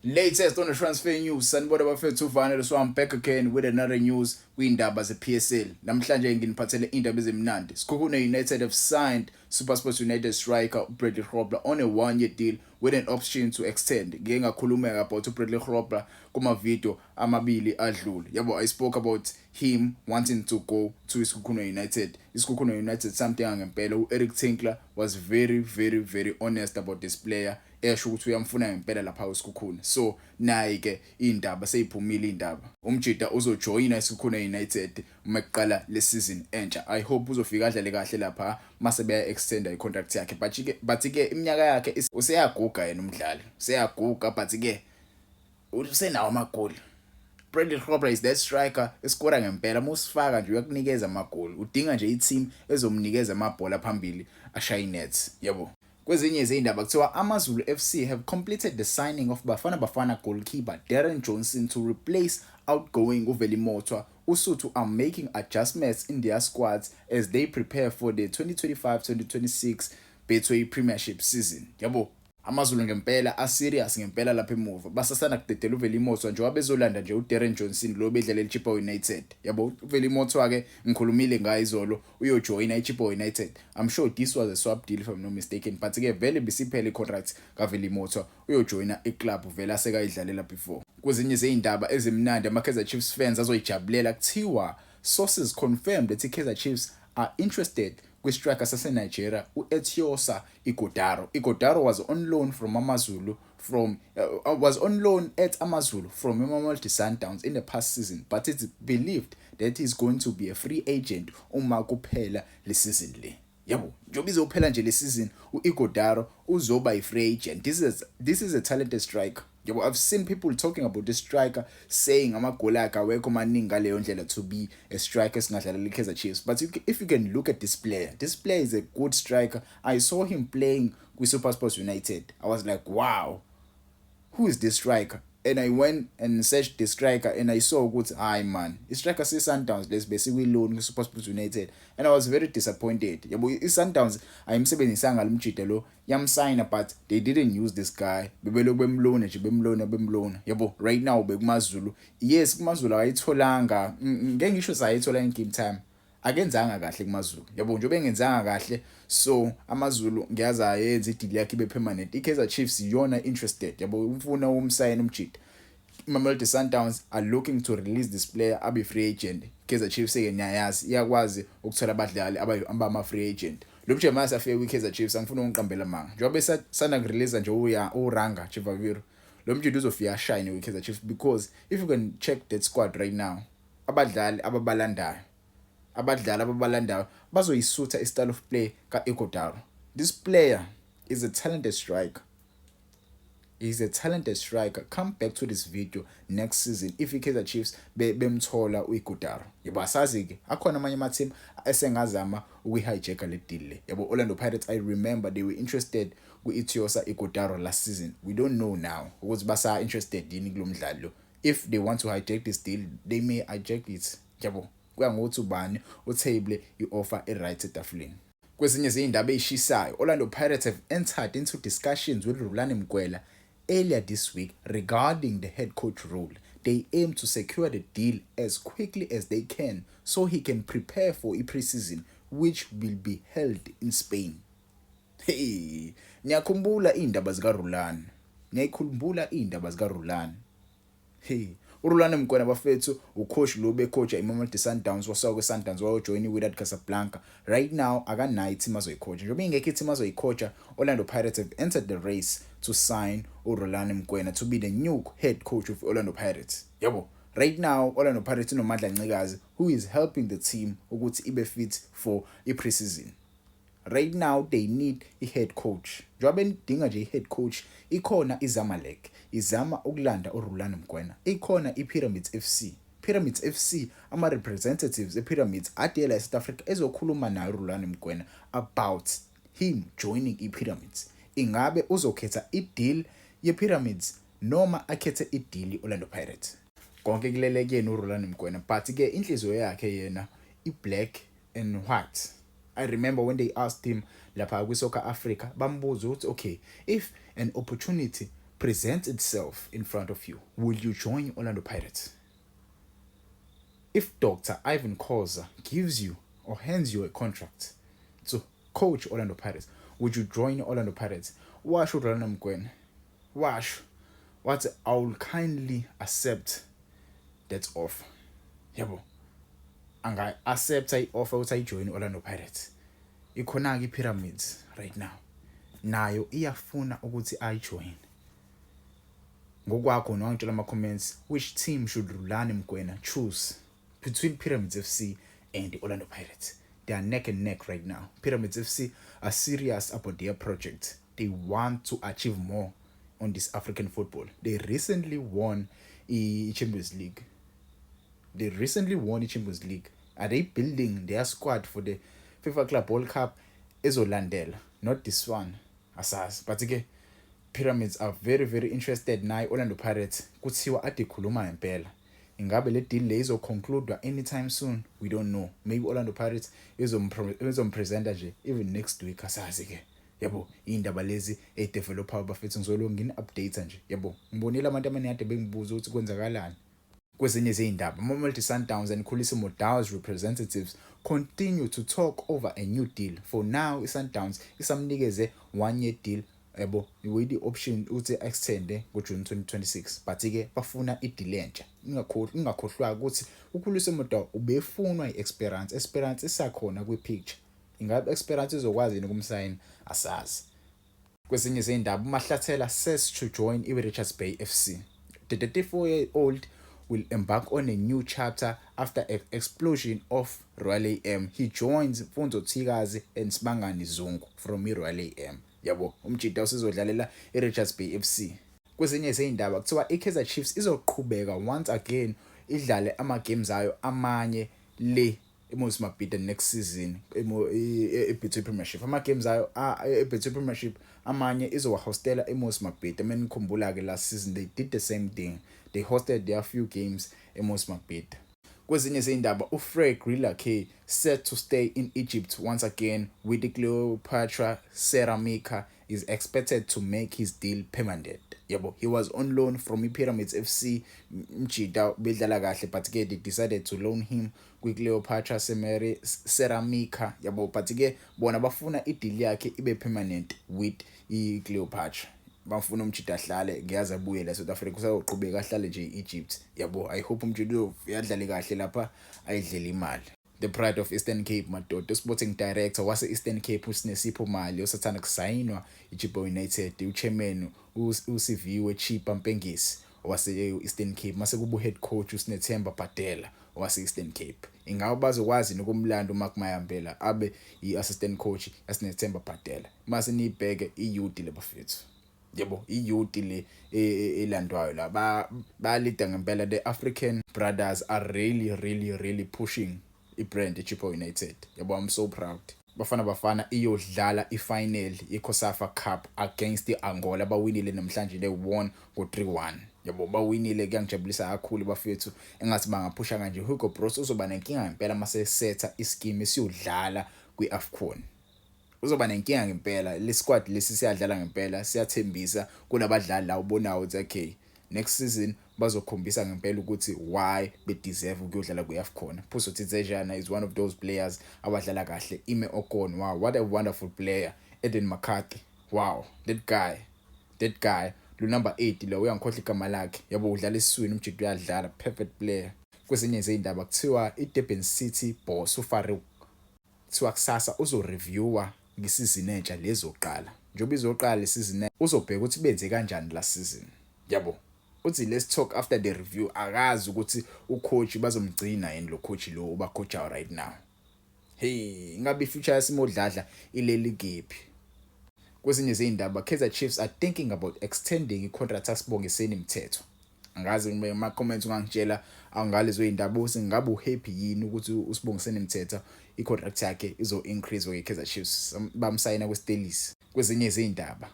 Latest on the transfer news, sanibona bafethu, uVanele. So I'm back again with another news kwindaba ze-PSL. Namhlanje nginiphathele indaba ezimnandi. Sekhukhune United have signed SuperSport United striker Bradley Grobler on a one-year deal with an option to extend. Ngike ngakhuluma about uBradley Grobler kuma-video amabili adlule. Yabo, I spoke about him wanting to go to iSekhukhune United. ISekhukhune United something ngempela. U-Eric Tinkler was very, very, very honest about this player, esho ukuthi uyamfuna ngempela lapha uSekhukhune. So nayi ke indaba, seyiphumile indaba. Umjida uzojoyina iSekhukhune United uma kuqala le season entsha. I hope uzofika adlale kahle lapha mase beya extenda i-contract yakhe, but ke iminyaka yakhe useyaguga yena umdlali, useyaguga, but ke usenawo amagoli. Bradley Grobler is that striker eskora ngempela. Musifaka nje uyakunikeza amagoli. Udinga nje i-team ezomnikeza amabhola phambili, ashaye net, yabo. Kwezinye izindaba kuthiwa AmaZulu FC have completed the signing of Bafana Bafana goalkeeper Darren Johnson to replace outgoing uVeli Mothwa. Usuthu are making adjustments in their squads as they prepare for the 2025-2026 Betway Premiership season. Yabo, AmaZulu ngempela aserious ngempela lapha emuva. Basasana kudedela uVeli Mothwa njengoba bezolanda nje uDarren Johnson lo bedlalela iChippa United. Yabo, uVeli Mothwa ke ngikhulumile ngaye izolo, uyojoyina iChippa United. I'm sure this was a swap deal, if I'm not mistaken, but ke vele bisiphele icontract kaVeli Mothwa, uyojoyina iclub vele asekayidlalela before. Kwezinye izindaba ezimnandi ama-Kaizer Chiefs fans azoyijabulela, kuthiwa sources confirmed that i-Kaizer Chiefs are interested kwi-striker sase-Nigeria u-Etiosa Ighodaro. Ighodaro was on loan from AmaZulu from was on loan at AmaZulu from iMamelodi Sundowns in the past season, but it's believed that he's going to be a free agent uma kuphela le season le. Yabo, njengoba izophela nje le season, u-Ighodaro uzoba i-free agent. This is a talented striker. Yabo, I've seen people talking about this striker, saying amagoli akhe awekho maningi ngaleyo ndlela to be a striker esingadlalela i-Kaizer Chiefs, but if you can look at this player, this player is a good striker. I saw him playing kwi-SuperSport United. I was like, "Wow, who is this striker?" And I went and searched the striker and I saw ukuthi hayi man, i-striker se-Sundowns lesi besikwi-loan kwi-SuperSport United, and I was very disappointed. Yabo, i-Sundowns ayimsebenzisanga lo mjida lo, yamsayina, but they didn't use this guy. Bebelokhu bemlona nje, bemlona, bemlona. Yabo, right now bekuMaZulu. Yes, kuMaZulu akayitholanga, ngeke ngisho sayithola in game time, akenzanga kahle kuMaZulu. Yabo, njengoba engenzanga kahle, so AmaZulu ngiyazi ayenza ideal yakhe ibe permanent. iKaizer Chiefs iyona interested. Yabo, umfuna umsayina umjida. Mamelodi Sundowns are looking to release this player abe free agent. Kaizer Chiefs ke niyayazi iyakwazi ukuthola abadlali abama free agent. Lo mjida mase afike kwi-Kaizer Chiefs, angifuni ukungiqambela manga, njengoba besanda kurelease nje uya uRanga Chivaviro, lo mjida uzofika shine kwi-Kaizer Chiefs, because if you can check that squad right now, abadlali ababalandayo bazoyisutha i-style of play ka-Ighodaro. This player is a talented striker. He's a talented striker. Come back to this video next season if iKaizer Chiefs bemthola uIghodaro. Yebo, asazi ke, akhona amanye ama team esengazama ukuyihijacka le deal le. Yabo, Orlando Pirates, I remember they were interested ku-Etiosa Ighodaro last season. We don't know now ukuthi basa interested yini kulomdlali lo. If they want to hijack this deal, they may hijack it. Yabo, kuya ngokuthi ubani utable i-offer e-right etafuleni. Kwezinye izindaba ezishisayo, Orlando Pirates have entered into discussions with Rulani Mokwena earlier this week regarding the head coach role. They aim to secure the deal as quickly as they can so he can prepare for a pre-season, which will be held in Spain. Hey, niyakhumbula indaba zika Rulani. Niyayikhumbula indaba zika Rulani. Hey, uRulani Mokwena bafethu, ucoach lo becoacha iMamelodi Sundowns, wasuka kweSundowns wayojoin iWydad Casablanca. Right now akanayo i-team azoyicoacha. Njengoba ingekho i-team azoyicoacha, Orlando Pirates have entered the race to sign uRulani Mokwena to be the new head coach of Orlando Pirates. Yabo, right now Orlando Pirates inoMandla Ncikazi, who is helping the team ukuthi ibe fit for i-preseason. Right now they need i-head coach. Njengoba benidinga nje i-head coach, ikhona iZamalek izama ukulanda uRulani Mokwena, ikhona iPyramids FC. Pyramids FC, ama representatives ePyramids adela eSouth Africa ezokhuluma naye uRulani Mokwena about him joining iPyramids. Ingabe uzokhetha i-deal yePyramids noma akhethe i-deal ye-Orlando Pirates? Konke kulele kuyena uRulani Mokwena, but ke inhliziyo yakhe yena i-black and white. I remember when they asked him lapha kwi-Soccer Africa, bambuza ukuthi, okay, if an opportunity presents itself in front of you, will you join Orlando Pirates? If Dr. Irvin Khoza gives you or hands you a contract to coach Orlando Pirates, would you join Orlando Pirates? Washo uRulani Mokwena, washo wathi, "I will kindly accept that offer." Yabo, anga-accepta i-offer ukuthi ayijoyine Orlando Pirates. Ikhona-ke i-Pyramids right now, nayo iyafuna ukuthi ayijoyine. Ngokwakho nowangitshela ama-comments, which team should Rulani Mokwena choose between Pyramids FC and Orlando Pirates? They are neck and neck right now. Pyramids FC are serious about their project. They want to achieve more on this African football. They recently won i-Champions League. They recently won i-Champions League. Are they building their squad for the FIFA Club World Cup ezolandela? Not this one, asazi, but ke Pyramids are very, very interested. Nayo Orlando Pirates kuthiwa ade ikhuluma ngempela. Ingabe le deal le izoconclude anytime soon? We don't know. Maybe Orlando Pirates izompresenta nje even next week, asazi ke. Yabo, indaba lezi edeveloper bafethu, ngizolo ngini update nje. Yabo, ngibonile abantu abaningi ade bengibuza ukuthi kwenzakalani. Kwezinye izindaba, Mamelodi Sundowns and Khuliso Mudau's representatives continue to talk over a new deal. For now, iSundowns isamnikeze one year deal, yabo, with the option ukuthi extende ngoJune 2026, but ke bafuna ideal entsha. Ingakhohlwa ukuthi uKhuliso Mudau ubefunwa iEsperance. Esperance isakhona kwi-picture. Ingabe Esperance izokwazi yini ukumsayina? Asazi. Kwezinye izindaba, uMahlasela says to join iRichards Bay FC. The 34-year-old will embark on a new chapter after expulsion of Royal AM. He joins Mfundo Thikazi and Sibangani Zungu from iRoyal AM. Yabo, umjida usizodlalela iRichards Bay FC. Kwezinye izindaba, kuthiwa iKaizer Chiefs izoqhubeka once again idlale ama games ayo amanye le eMoses Mabhida next season eBetway Premiership. Ama games ayo eBetway Premiership amanye izowahostela eMoses Mabhida. Mina ngikhumbula ke last season they did the same thing. They hosted their few games eMoses Mabhida. Kwezinye izindaba, uFred K set to stay in Egypt once again with the Cleopatra Ceramica is expected to make his deal permanent. Yabo, he was on loan from iPyramids FC. Mjida bedlala kahle, but ke they decided to loan him kwiCleopatra Ceramica, yabo, but ke bona bafuna ideal yakhe ibe permanent with iCleopatra. Bafuna umjida ahlale, ngiyazi abuye la South Africa, usazoqhubeka ahlale nje eEgypt. Yabo, I hope umjida uyadlala kahle lapha, ayidlela imali. The pride of Eastern Cape, madoda, sporting director wase Eastern Cape uSinesipho Mali osathanda kusayinwa iChippa United, uchairman uSiviwe Chippa Mpengesi wase Eastern Cape, mase kuba head coach uSinethemba Badela wase Eastern Cape. Ingabe bazokwazi nokumlanda uMark Mayambela abe i-assistant coach yaSinethemba Badela? Mase niyibheke i-youth le, bafethu. Yebo, i-youth le elandwayo la bayalida ngempela. The African brothers are really, really, really pushing ibrand iChippa United. Yabo, I'm so proud. Bafana Bafana iyodlala ifinal yeCOSAFA Cup against iAngola. Bawinile namhlanje, they won ngo3-1. Yabo, bawinile, kuyangijabulisa kakhulu bafethu. Engathi bangaphusha kanje. Hugo Broos uzoba nenkinga ngempela mase setha ischeme esiyodlala kwiAfcon. Uzoba nenkinga ngempela. Le squad lesi siyadlala ngempela, siyathembisa. Kunabadlali la ubonayo ukuthi okay, next season bazokhombisa ngempela ukuthi why be deserve ukuyodlala kwi-AFCON. Puso Dithejane is one of those players abadlala kahle. Ime Okon, wow, what a wonderful player. Eden McCarthy, wow, that guy, that guy lo number 8 lo, uyangikhohlwa igama lakhe. Yabo, udlala esiswini, umjida uyadlala, perfect player. Kwezinye izindaba, kuthiwa iDurban City boss uFarouk kuthiwa kusasa uzoreviewa ngesizini entsha lezoqala. Njengoba izoqala lesizini, uzobheka ukuthi benze kanjani la season. Yabo, uthi, "Let's talk after the review." Akazi ukuthi ucoach bazomgcina yini lo coach lo ubacoachayo right now. Hey, ingabe ifuture yaSimo Dladla ileli kephi? Kwezinye izindaba, Kaizer Chiefs are thinking about extending icontract yaSibongiseni Mthethwa. Angazi, kuma comments ungangitshela angalezo izindaba ukuthi ngabe uhappy yini ukuthi uSibongiseni Mthethwa icontract yakhe izo increase kwe Kaizer Chiefs, bamsayina kweStellies. Kwezinye izindaba,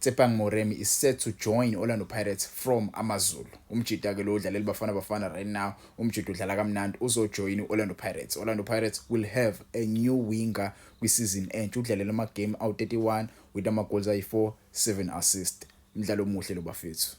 Tshepang Moremi is set to join Orlando Pirates from AmaZulu. Umjida ke lo udlalela Bafana Bafana right now. Umjida udlala kamnandi, uzojoin Orlando Pirates. Orlando Pirates will have a new winger kwi-season entsha. Udlalela ama game awu 31 with ama goals ayi4, 7 assist. Umdlalo omuhle lo, bafethu.